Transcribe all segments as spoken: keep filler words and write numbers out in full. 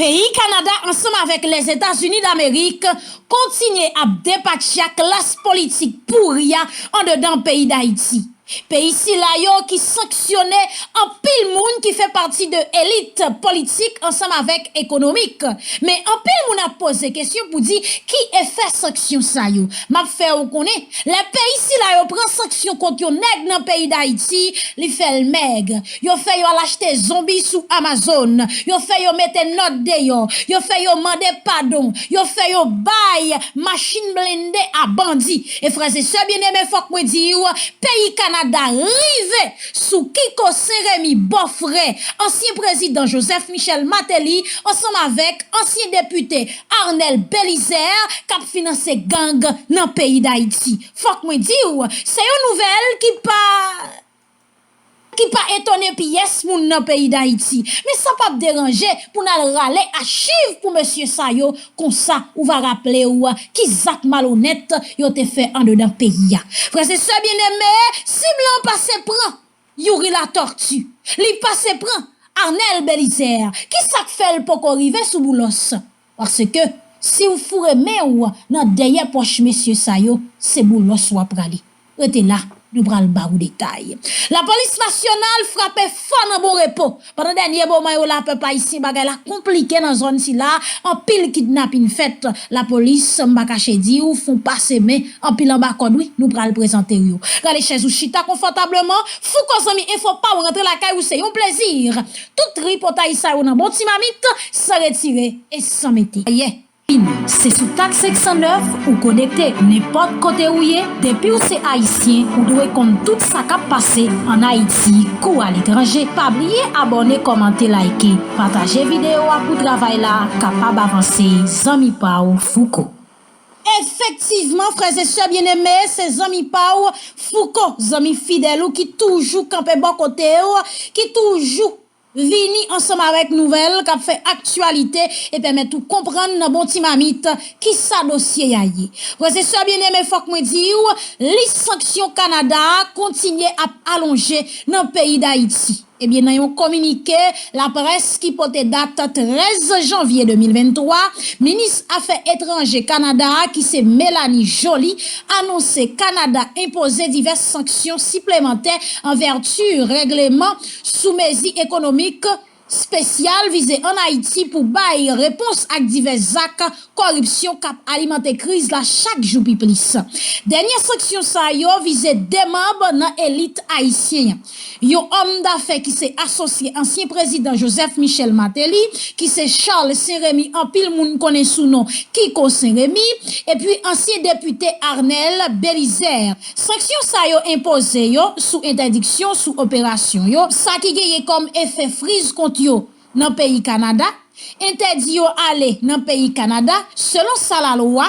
Peyi Kanada ansanm avèk Lèzetazini Damerik kontinye ap depatche ak klas politik pouri a andedan peyi Dayiti. Peyi sila yo ki sanksyone anpil moun ki fè pati de elit politik ansanm avèk ekonomik. Men anpil moun ap poze kesyon pou di ki efè sanksyon sa yo. M ap fè w konnen, lè peyi sila yo pran sanksyon kont yon nèg nan peyi Dayiti, li fè l mèg. Yo fè yo al achte zonbi sou Amazon. Yo fè yo mete nòt deyò. Yo fè yo mande padon. Yo fè yo bay machin blende a bandi. E frè e sè byeneme, fòk mwen di w, peyi Kanada rive sou Kiko Sen Remi, bòfrè ansyen prezidan Joseph Michel Martelly, ansanm avèk ansyen depite Arnel Belizaire, k ap finanse gang nan peyi Dayiti. Fòk mwen di w, se yon nouvèl ki pa ki pa etone pyès moun nan peyi Dayiti. Men sa p ap deranje pou n al rale achiv pou mesye sa yo, konsa ou va raple w ki zak malonèt yo te fè andedan peyi a. Frè e sè byeneme, si blan pase pran Youri Latortue, li pase pran Arnel Belizaire, ki sa k fè l poko rive sou Boulos? Paske si w foure men w nan dèyè pòch mesye sa yo, se Boulos w ap rale. Rete la, nou pral ba w detay. Lapolis nasyonal frape fò nan Bon Repo. Pandan dènye moman yo la, pèp ayisyen, bagay la konplike nan zòn sila. Anpil kidnapin fèt. Lapolis, m pa kache di w, fon pase men, anpil anba kòd, wi, nou pral prezante w yo. Rale chèz ou chita konfòtableman. Fouco Zanmi Enfo pa w rantre lakay ou, se yon plezi. Tout tripotay sa yo nan bon ti mamit, san retire e san mete. Ayè. Se sou Tak senk san nèf ou konekte nenpòt kote ou ye, depi w se ayisyen, ou dwe konn tout sa k ap pase ann Ayiti kou aletranje. Pa bliye abòne, kòmante, like, pataje videyo a pou travay la kapab avanse. Zanmi pa w, Fouco. Efektivman, frè e sè byeneme, se zanmi pa w, Fouco, zanmi fidèl ou ki toujou kanpe bò kote w, ki toujou vini ansanm avèk nouvèl k ap fè aktyalite e pèmèt ou konprann nan bon ti mamit kisa dosye a ye. Frè e sè byeneme, fòk mwen di w, lis sanksyon Kanada a kontinye ap alonje nan peyi Dayiti. Ebyen, nan yon kominike laprès ki pote dat trèz janvye de mil venntwa, minis afè etranje Kanada a, ki se Mélanie Joly, anonse Kanada enpoze divès sanksyon siplemantè an vèti règleman sou mezi ekonomik espesyal vize ann Ayiti pou bay repons ak divès zak kòripsyon k ap alimante kriz la chak jou pi plis. Dènye sanksyon sa yo vize de manm nan elit ayisyen an. Yon òm dafè ki se asosye ansyen prezidan Joseph Michel Martelly, ki se Charles Saint-Remy, anpil moun konnen sou non Kiko Saint-Remy, epi ansyen depite Arnel Belizaire. Sanksyon sa yo enpoze yo sou entèdiksyon sou operasyon yo, sa ki genyen kòm efè friz kont yo nan peyi Kanada, entèdi yo ale nan peyi Kanada, selon sa lalwa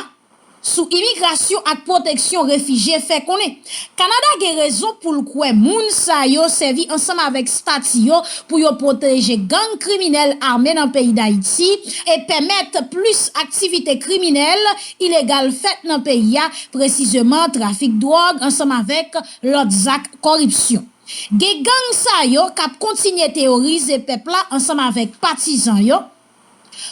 sou imigrasyon ak pwoteksyon refijye fè konnen. Kanada gen rezon pou l kwè moun sa yo sèvi ansanm avèk estati yo pou yo pwoteje gang kriminèl ame nan peyi Dayiti e pèmèt plis aktivite kriminèl ilegal fèt nan peyi a, presizeman trafik dwòg ansanm avèk lòt zak kòripsyon. Gen gang sa yo k ap kontinye teworize pèp la ansanm avèk patizan yo.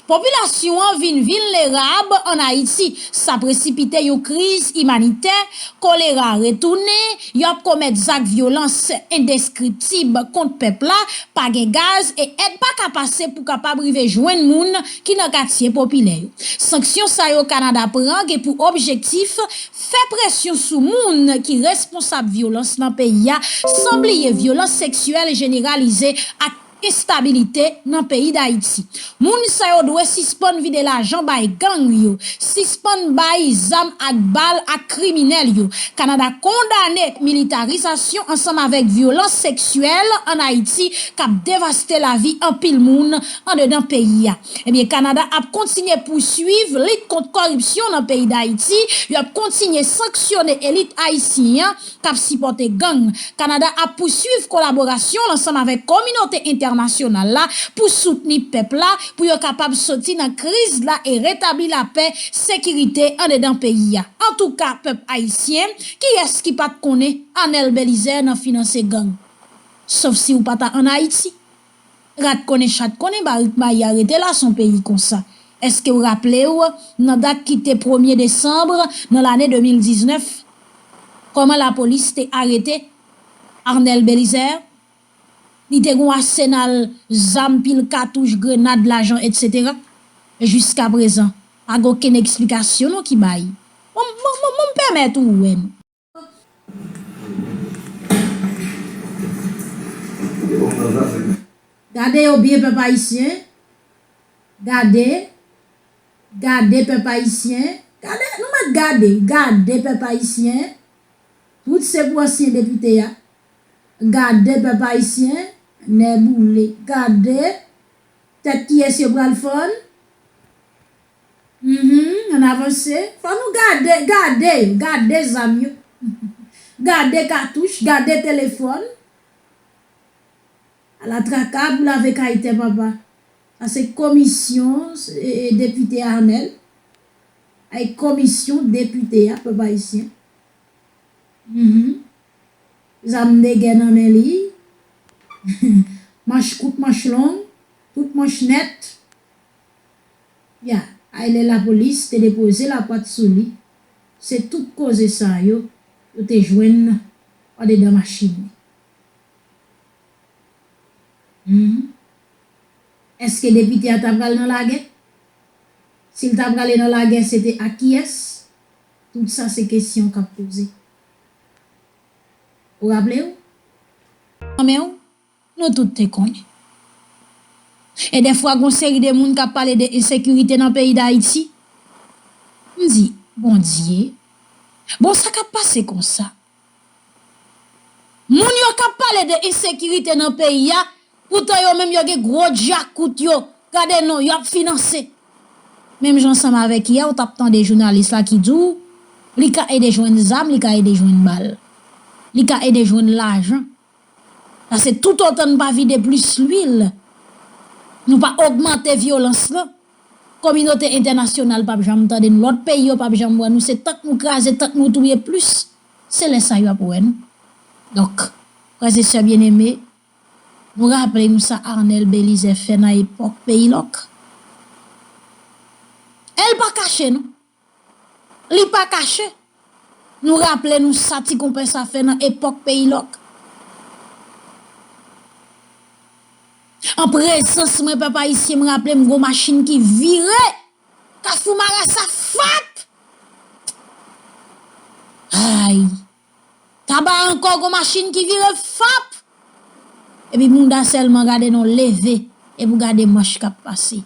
Popilasyon an vin vilnerab ann Ayiti. Sa presipite yon kriz imanitè, kolera retounen, y ap komèt zak vyolans endeskriptib kont pèp la, pa gen gaz e èd pa ka pase pou kapab rive jwenn moun ki nan katye popilè yo. Sanksyon sa yo Kanada pran gen pou objektif fè presyon sou moun ki responsab vyolans nan peyi a, san bliye vyolans seksyèl jeneralize ak enstabilite nan peyi Dayiti. Moun sa yo dwe sispann vide lajan bay gang yo, sispann bay zam ak bal ak kriminèl yo. Kanada kondane militarizasyon ansanm avèk vyolans seksyèl ann Ayiti k ap devaste lavi anpil moun andedan peyi a. Ebyen, Kanada ap kontinye pouswiv lit kont kòripsyon nan peyi Dayiti, y ap kontinye sanksyone elit ayisyen an k ap sipòte gang. Kanada ap pouswiv kolaborasyon l ansanm avèk kominote entènasyonal la pou soutni pèp la, pou yo kapab soti nan kriz la e retabli lapè, sekirite andedan peyi a. Antouka, pèp ayisyen, kiyès ki pa t konnen Arnel Belizaire nan finanse gang? Sof si w pa ta ann Ayiti. Rat konnen chat konnen, barik mayi a rete la, se yon peyi konsa. Èske w raple w, nan dat ki te premye desanm nan lane de mil diznèf, kòman lapolis te arete Arnel Belizaire? Li te gen yon asenal zam, pil katouch, grenad, lajan, etsetera. Jiskaprezan, pa gen okenn eksplikasyon non ki bay. Bon, bon, bon, bon, m pèmèt ou wè n. Gade yo byen, pèp ayisyen. Gade. Gade, pèp ayisyen. Gade, nou mèt gade. Gade, pèp ayisyen. Tout se pou ansyen depite a. Gade, pèp ayisyen. Nè boule. Gade. Tèt kiyès yo pral fann? Mhm, ann avanse. Fò nou gade, gade yo, gade zam yo. Gade katouch, gade telefòn. Ala traka pou lave kay tè papa. Sa se komisyon, e, e, depite Arnel. Ay komisyon depite a, pèp ayisyen. Mhm. Zam de gè nan men li. Manch kout, manch long, tout manch nèt. Ya, ay lè lapolis te depoze lapat sou li, se tout koze sa yo, yo te jwenn andedan machin li. Mhm. Èske depite a ta pral nan lagè? Si l ta prale nan lagè, se te ak kiyès? Tout sa se kesyon k ap poze. Ou raple w? Nan men w, nou tout te konnen. E dèfwa, gon seri de moun k ap pale de ensekirite nan peyi Dayiti. M di, Bondye, bon, sa k ap pase konsa? Moun yo k ap pale de ensekirite nan peyi a, poutan yo menm yo gen gwo djakout yo. Gade non, y ap finanse. Menm jan ansanm avèk yè, ou t ap tande jounalis la ki di w, li ka ede jwenn zam, li ka ede jwenn bal. Li ka ede jwenn lajan. Paske toutotan n pa vide plis lwil, nou pa ogmante vyolans lan, kominote entènasyonal p ap janm tande n, lòt peyi yo p ap janm wè nou, se tank nou kraze, tank nou touye plis, se lè sa yo ap wè nou. Donk, frè e sè byeneme, nou raple nou sa Arnel Belizaire fè nan epòk Peyi Lòk. E l pa kache non. Li pa kache. Nou raple nou sa ti konpè sa fè nan epòk Peyi Lòk. An prezans mwen, pèp ayisyen, m raple m gon machin ki vire Kafou Marasa, fap! Ay! Taba ankò, gon machin ki vire, fap! Epi mouda sèlman, gade non, leve, epi w gade manch k ap pase.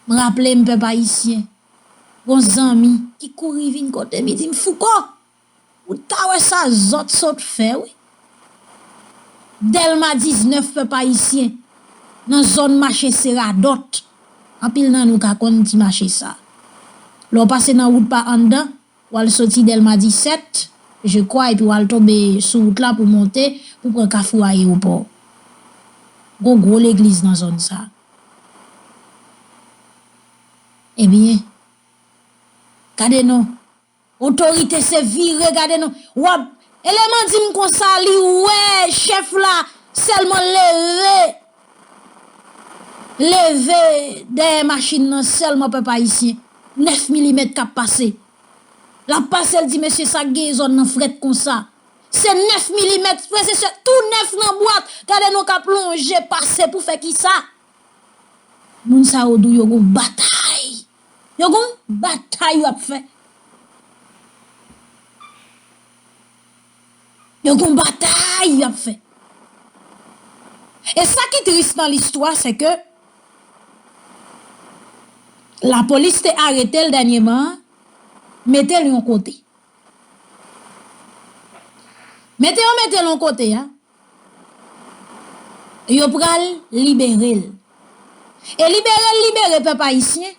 M raple m, pèp ayisyen, gon zanmi ki kouri vin kote m, li di m, Fouco, ou ta wè sa zòt sot fè, wi. Dèlma diznèf, pèp ayisyen, nan zòn mache Seradòt, anpil nan nou ka konn ti mache sa. Lè w pase nan wout pa anndan, w al soti Dèlma disèt, je crois, epi w al tonbe sou wout la pou w monte, pou w pran kafou ayewopò. Gon gwo legliz nan zòn sa. Ebyen, gade non. Otorite se vire, gade non. W ap, eleman di m konsa, li wè chèf la sèlman leve. Leve dèyè machin nan sèlman, pèp ayisyen. Nèf milimèt k ap pase. L ap pase, l di, mesye, sa k gen zòn nan frèt konsa. Se nèf milimèt, frè e sè, tou nèf nan bwat. Gade non k ap lonje pase pou fè kisa? Moun sa yo di w yo gon batay. Yo gon batay y ap fè. Yo gon batay y ap fè. E sa ki tris nan listwa, se ke lapolis te arete l dènyèman, mete l yon kote. Mete yo mete l yon kote a, yo pral libere l. E libere l libere pèp ayisyen,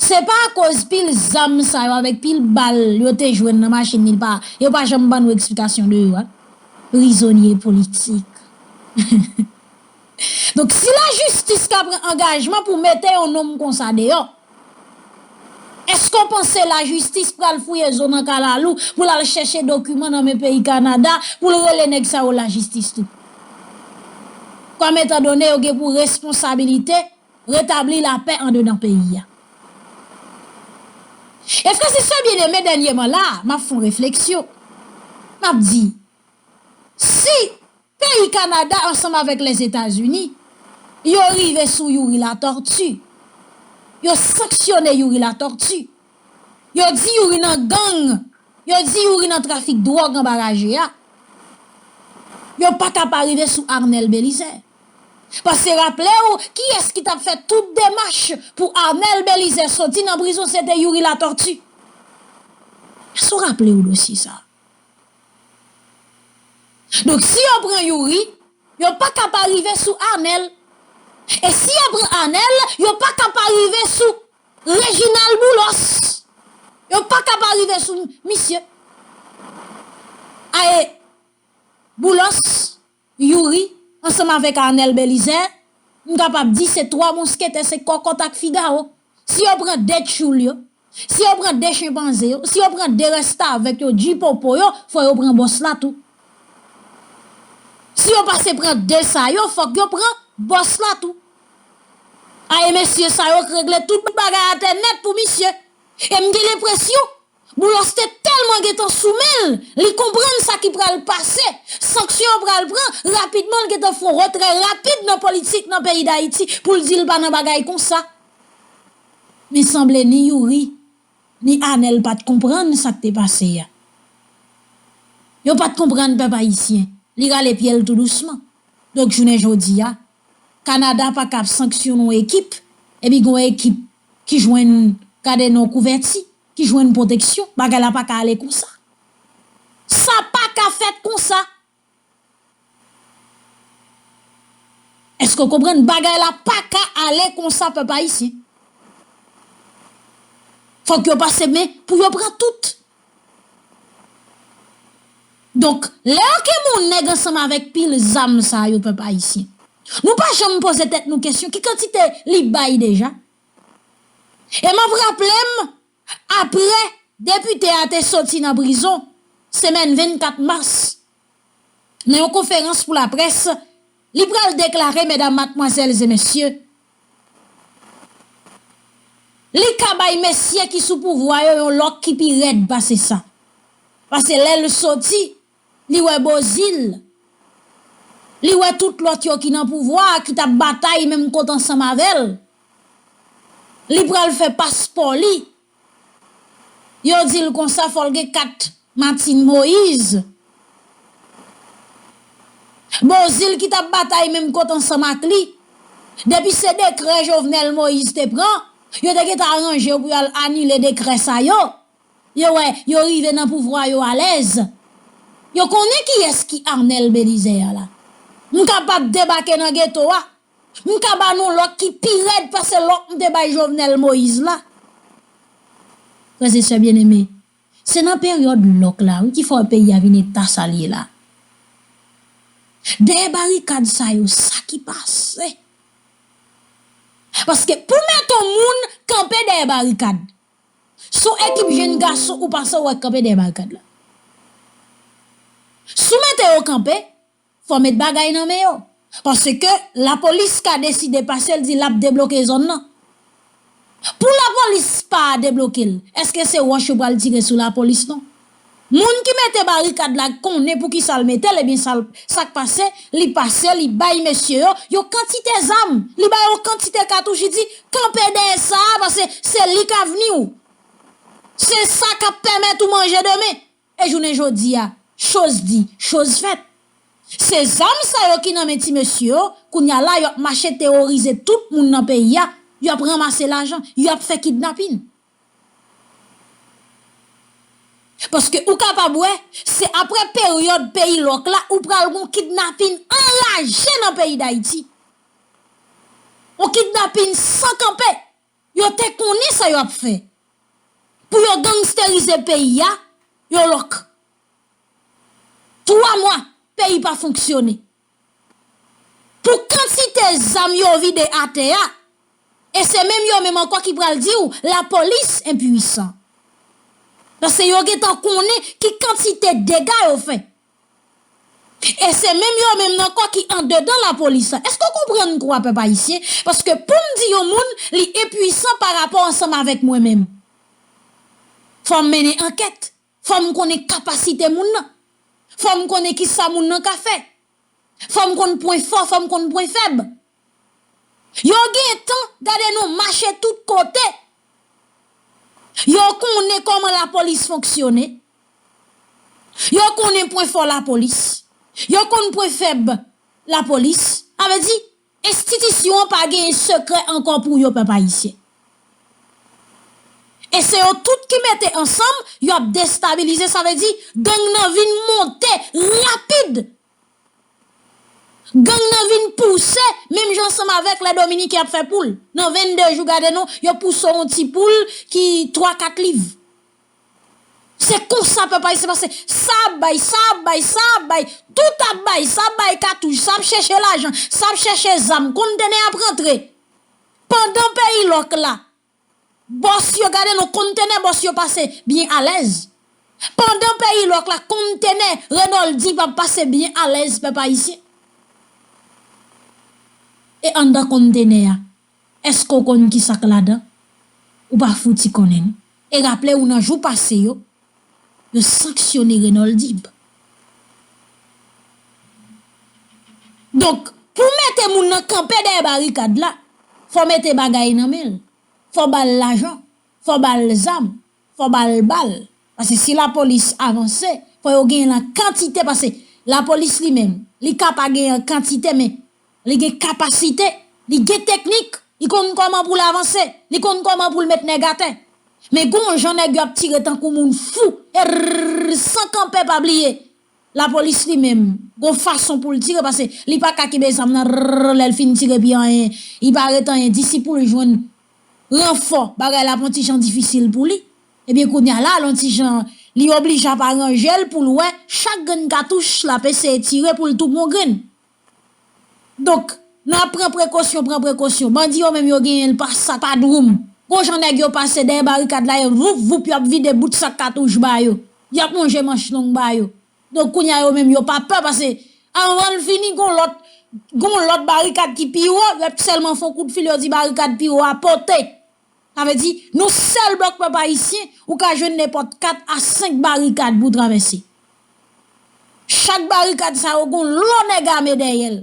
se pa akoz pil zam sa yo avèk pil bal yo te jwenn nan machin li, pa, yo pa janm ban nou eksplikasyon de yo a. Prizonye politik. Donk, si lajistis ka pran angajman pou mete yon nonm konsa deyò, èske w panse lajistis pral fouye zo nan kalalou pou l al chèche dokiman nan men peyi Kanada pou l rele nèg sa yo lajistis tou? kòm etandone yo gen pou responsabilite retabli lapè andedan peyi a. E frè e sè byeneme, dènyèman la, m ap fè yon refleksyon. M ap di, si peyi Kanada ansanm avèk Lèzetazini, yo rive sou Youri Latortue, yo sanksyone Youri Latortue, yo di Youri nan gang, yo di Youri nan trafik dwòg anba raje a, yo pa ka pa rive sou Arnel Belizaire. Paske raple w, kiyès ki t ap fè tout demach pou Arnel Belizaire soti nan prizon, se te Youri Latortue. Èske w raple w dosye sa a? Donk, si yo pran Youri, yo pa ka pa rive sou Arnel. E si yo pran Arnel, yo pa ka pa rive sou Reginald Boulos. Yo pa ka pa rive sou misye. Aye, Boulos, Youri, ansanm avèk Arnel Belizaire, m kapab di se twa monsketè, se kòkòt ak figawo. Si yo pran de tchoul yo, si yo pran de chenpanze yo, si yo pran de restavèk yo, djipopo yo, fò yo pran bòs la tou. Si yo pase pran de sa yo, fòk yo pran bòs la tou. Aye mesye sa yo k regle tout bagay atè nèt pou misye. E m gen lenpresyon, Boulos te tèlman gentan sou men l, li konprann sa ki pral pase, sanksyon yo pral pran, rapidman l gentan fè yon retrè rapid nan politik nan peyi Dayiti pou l di l pa nan bagay konsa. Men sanble ni Youri, ni Arnel pa t konprann sa k te pase a. Yo pa t konprann pèp ayisyen. Li rale pye l tou dousman. Donk, jounen jodi a, Kanada pa ka ap sanksyone yon ekip, epi gen yon ekip ki jwenn, gade non, kouvèti, ki jwenn pwoteksyon. Bagay la pa ka ale konsa. Sa pa ka fèt konsa. Èske w konprann? Bagay la pa ka ale konsa, pèp ayisyen. Fòk yo pase men pou yo pran tout. Donk, lè yo ke moun nèg ansanm avèk pil zam sa yo, pèp ayisyen, nou pa janm poze tèt nou kesyon ki kantite li bay deja? E m ap raple m, apre depite a te soti nan prizon, semèn vennkat mas, nan yon konferans pou laprès, li pral deklare, medam, madmwazèl e mesye, li ka bay mesye ki sou pouvwa yo yon lòk ki pi rèd pase sa. Paske lè l soti, li wè Bozil, li wè tout lòt yo ki nan pouvwa a, ki t ap batay menm kote ansanm avè l. Li pral fè paspò li. Yo di l konsa, fò l gen kat Martine Moïse. Bozil ki t ap batay menm kote ansanm ak li. Depi se dekrè Jovenel Moïse te pran, yo te gentan aranje yo pou y al anile dekrè sa yo. Yo wè, yo rive nan pouvwa yo alèz. Yo konnen kiyès ki Arnel Belizaire a la. M kapab debake nan geto a. M ka ba nou lòk ki pi rèd pase lòk m te bay Jovenel Moïse la. Frè e sè byeneme, se nan peryòd lòk la, wi, ki fè peyi a vin eta sa l ye la. Dèyè barikad sa yo, sa ki pase? Paske pou mete yon moun kanpe dèyè barikad, se yon ekip jenn gason ou panse w wè kanpe dèyè barikad la. Si w mete yo kanpe, fò met bagay nan men yo. Paske lapolis ka deside pase, l di l ap debloke zòn nan. Pou lapolis pa debloke l, èske se wòch yo pral tire sou lapolis, non? Moun ki mete barikad la konnen poukisa l mete l, ebyen sa l, sa k pase, li pase, li bay mesye yo yon kantite zam, li ba yo yon kantite katouch, li di, kanpe dèyè sa a, paske se li k avni w. Se sa k ap pèmèt ou manje demen. E jounen jodi a, choz di, choz fèt. Se zam sa yo ki nan men ti mesye yo, kounye a la, y ap mache teworize tout moun nan peyi a, y ap ranmase lajan, y ap fè kidnapin. Paske ou kapab wè, se apre peryòd peyi lòk la, ou pral gon kidnapin anraje nan peyi Dayiti. Yon kidnapin san kanpe. Yo te konnen sa yo ap fè. Pou yo gangsterize peyi a, yo lòk. Twa mwa, peyi pa fonksyone. Pou kantite zam yo vide atè a, e se menm yo menm ankò ki pral di w lapolis enpwisan. Paske yo gentan konnen ki kantite dega yo fè. E se menm yo menm nan kò ki andedan lapolis la. Èske w konprann kou a, pèp ayisyen? Paske pou m di yon moun, li enpwisan pa rapò ansanm avèk mwen menm. Fò m mennen ankèt. Fò m konnen kapasite moun nan. Fò m konnen kisa moun nan ka fè. Fò m konn pwen fò, fò m konn pwen fèb. Yo gen tan, gade nou, mache tout kote. Yo konnen kòman lapolis fonksyone. Yo konnen pwen fò lapolis. Yo konn pwen fèb lapolis. Sa vle di, enstitisyon an pa genyen sekrè ankò pou yo, pèp ayisyen. E se yo tout ki mete ansanm, y ap destabilize, sa vle di, gang nan vin monte rapid. Gang nan vin pouse, menm jan ansanm avèk lè Dominiken ap fè poul. Nan vennde jou, gade non, yo pouse yon ti poul ki twa kat liv. Se konsa pèp ayisyen pase. Sa ap bay, sa ap bay, sa ap bay, tout ap bay, sa ap bay katouch, sa ap chèche lajan, sa ap chèche zam, kontenè ap rantre. Pandan peyi lòk la, bòs yo, gade non, kontenè bòs yo pase byen alèz. Pandan peyi lòk la, kontenè Renault Deep ap pase byen alèz, pèp ayisyen. E anndan kontenè a, èske w konn ki sa k ladan? Ou pa fouti konnen non. E raple w nan jou pase yo, yo sanksyone Renault Deep. Donk, pou mete moun nan kanpe dèyè barikad la, fò mete bagay nan men l. Fò ba l lajan, fò ba l zam, fò ba l bal. Paske si lapolis avanse, fò yo genyen l an kantite, paske lapolis li menm, li ka pa genyen an kantite, men li gen kapasite, li gen teknik, li konn kòman pou l avanse, li konn kòman pou l met nèg atè. Men gon jan nèg yo ap tire tankou moun fou, errr, san kanpe, pa bliye. Lapolis li menm, gon fason pou l tire, paske li pa ka kenbe zam nan, rrrr, lè l fin tire pi anyen, li pa ret anyen, disi pou l jwenn ranfò, bagay la ap yon ti jan difisil pou li. Ebyen, kounye a la, l yon ti jan, li oblije ap aranje l pou l wè chak grenn katouch l ap eseye tire pou l toupe yon grenn. Donk, n ap pran prekosyon, pran prekosyon. Bandi yo menm yo genyen l pa sak, pa dwoum. Gon jan nèg yo pase dèyè barikad la, e voup, voup, y ap vide bout sak katouch ba yo. Y ap lonje manch long ba yo. Donk, kounye a yo menm yo pa pè, paske anvan l fini, gon lòt, gon lòt barikad ki pi wo, y ap sèlman fè yon kout fil, yo di barikad pi wo a pote. Sa vle di, nan sèl blòk pèp ayisyen, ou ka jwenn nenpòt kat a senk barikad pou travèse. Chak barikad sa yo gon lo nèg ame dèyè l.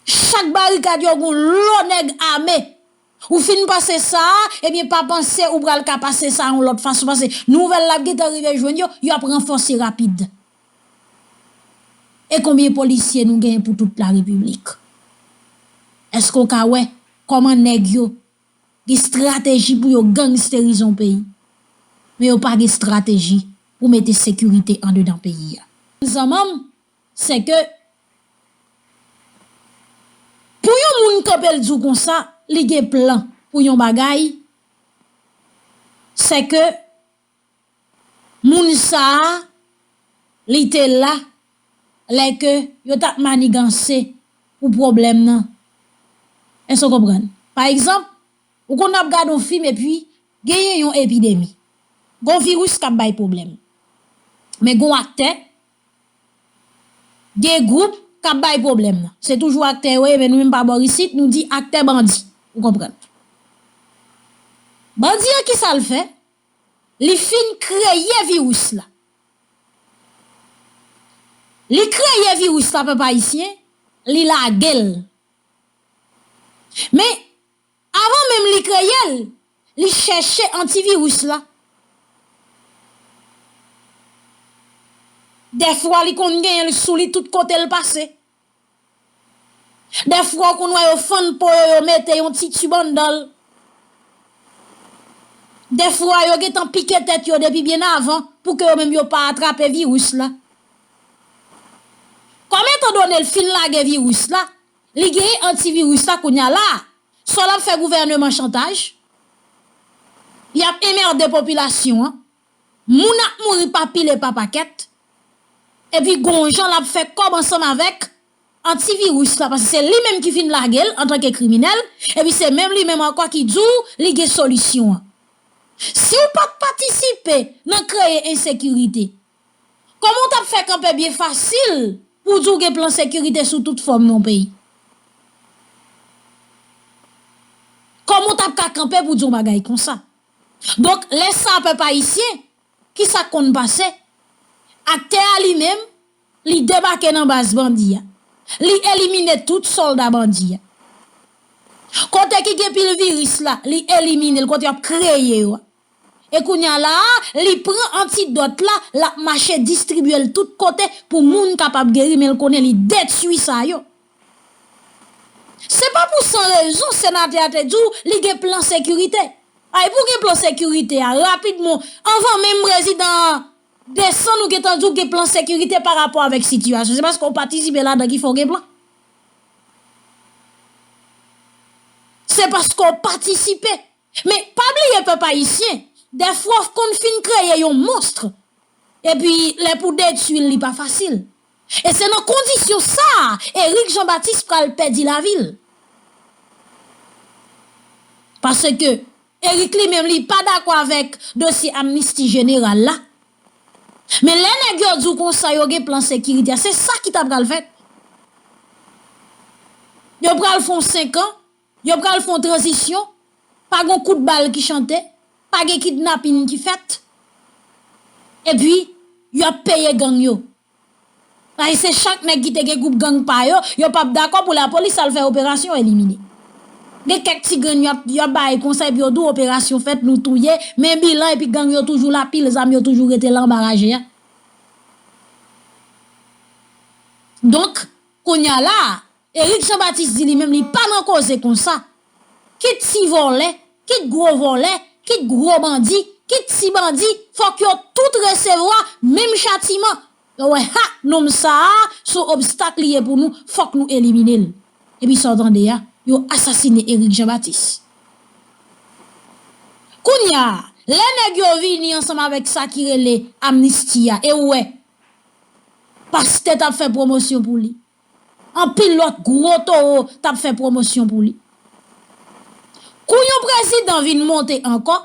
Chak barikad yo gon lo nèg ame. Ou fin pase sa a, ebyen pa panse ou pral ka pase sa a yon lòt fason, paske nouvèl la ap gentan rive jwenn yo, y ap ranfòse rapid. E konbyen polisye nou genyen pou tout larepiblik? Èske w ka wè kòman nèg yo gen estrateji pou yo gangisterize yon peyi, men yo pa gen estrateji pou mete sekirite andedan peyi a? Zanmanm, se ke pou yon moun kanpe l di w konsa, li gen plan pou yon bagay, se ke moun sa a, li te la lè ke yo t ap maniganse pou pwoblèm nan. Èske w konprann? Pa egzanp, ou konn ap gade yon fim epi genyen yon epidemi. Gon viris k ap bay pwoblèm. Men gon aktè, gen gwoup k ap bay pwoblèm nan. Se toujou aktè yo ye, men nou menm pa bò isit, nou di aktè bandi. Ou konprann? Bandi an, kisa l fè? Li fin kreye viris la. Li kreye viris la, pèp ayisyen, li lage l. Men, avan menm li kreye l, li chèche antiviris la. Dèfwa, li konn genyen l sou li tout kote l pase. Dèfwa, ou konn wè yo fann po yo, yo mete yon ti tib anndan l. Dèfwa, yo gentan pike tèt yo depi byen avan pou ke yo menm yo pa atrape viris la. Kòm etandone l fin lage viris la, li genyen antiviris la kounye a la. Swa l ap fè gouvèneman chantaj, y ap enmède popilasyon an, moun ap mouri pa pile pa pakèt, epi gon jan l ap fè kòb ansanm avèk antiviris la, paske se li menm ki fin lage l antanke kriminèl, epi se menm li menm ankò ki di w li gen solisyon an. Si w pa t patisipe nan kreye ensekirite, Kòman w t ap fè kanpe byen fasil pou w di w gen plan sekirite sou tout fòm nan yon peyi? Kòman w t ap ka kanpe pou w di yon bagay konsa? Donk, lè sa a, pèp ayisyen, kisa k konn pase? Aktè a li menm, li debake nan baz bandi a. Li elimine tout sòlda bandi a. Kote ki gen pil viris la, li elimine l, kote y ap kreye yo a. E kounye a la a, li pran antidòt la, l ap mache distribye l tout kote pou moun kapab geri, men l konnen li detwi sa yo. Se pa pou san rezon senatè a te di w li gen plan sekirite. Ay, pou w gen plan sekirite a, rapidman, anvan menm prezidan an desann, ou gentan di w gen plan sekirite pa rapò avèk sitiyasyon. Se paske w patisipe ladan ki fè w gen plan. Se paske w patisipe. Men, pa bliye, pèp ayisyen, dèfwa w konn fin kreye yon monstr. Epi, lè pou detwi l, li pa fasil. E se nan kondisyon sa a, Eric Jean Baptiste pral pèdi lavi l. Paske Eric li menm, li pa dakò avèk dosye amnisti jeneral la. Men lè nèg yo di w konsa, yo gen plan sekirite a, se sa ki ta pral fèt. Yo pral fè yon senk an, yo pral fè yon tranzisyon, pa gen kout bal ki chante, pa gen kidnapin ki fèt. Epi, y ap peye gang yo. Paske se chak nèg ki te gen gwoup gang pa yo, yo p ap dakò pou lapolis al fè operasyon elimine. Gen kèk ti grenn y ap, y ap bay konsa, epi yo di w operasyon fèt, nou touye, men bilan, epi gang yo toujou la, pil zam yo toujou rete la anba raje a. Donk, kounye a la a, Eric Jean Baptiste di li menm li pa nan koze konsa. Kit ti vòlè, kit gwo vòlè, kit gwo bandi, kit ti bandi, fòk yo tout resevwa menm chatiman. Yo wè, ha, nonm sa a, se yon obstak li ye pou nou, fòk nou elimine l. Epi sa w tande a, yo asasine Eric Jean Baptiste. Kounye a, lè nèg yo vini ansanm avèk sa ki rele amnisti a, e ou wè, pastè t ap fè pwomosyon pou li. Anpil lòt gwo towo t ap fè pwomosyon pou li. Kou yon prezidan vin monte ankò,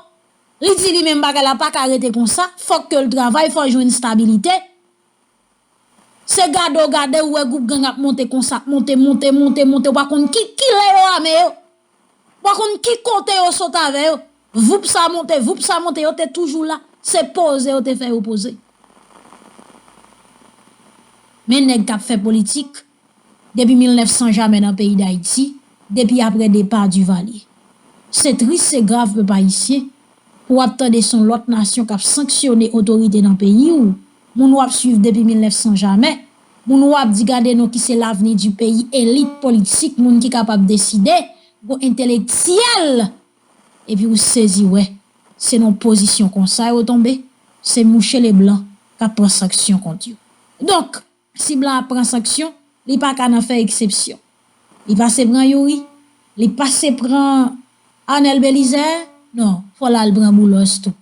li di li menm bagay la pa ka rete konsa, fòk ke l travay, fò l jwenn stabilite. Se gade w gade, ou wè gwoup gang ap monte konsa, ap monte, monte, monte, monte, ou pa konn ki, kilè yo ame yo. Ou pa konn ki kote yo sot avè yo. Voup sa monte, voup sa monte, yo te toujou la. Se poze yo te fè yo poze. Men nèg k ap fè politik depi mil nèf san jamè nan peyi Dayiti, depi apre depa Duvalier. Se tris, se grav, pèp ayisyen, pou w ap tande se yon lòt nasyon k ap sanksyone otorite nan peyi w, moun w ap swiv depi mil nèf san jamè, moun w ap di gade non ki se l'avenir du pays, elit politik, moun ki kapab deside, gwo entelektyèl, epi ou sezi wè, se nan yon pozisyon konsa yo tonbe, se mouche leblan k ap pran sanksyon kont yo. Donk, si blan ap pran sanksyon, li pa ka nan fè eksepsyon. Li pase pran Youri, li pase pran Arnel Belizaire, non, fò l al pran Boulos tou.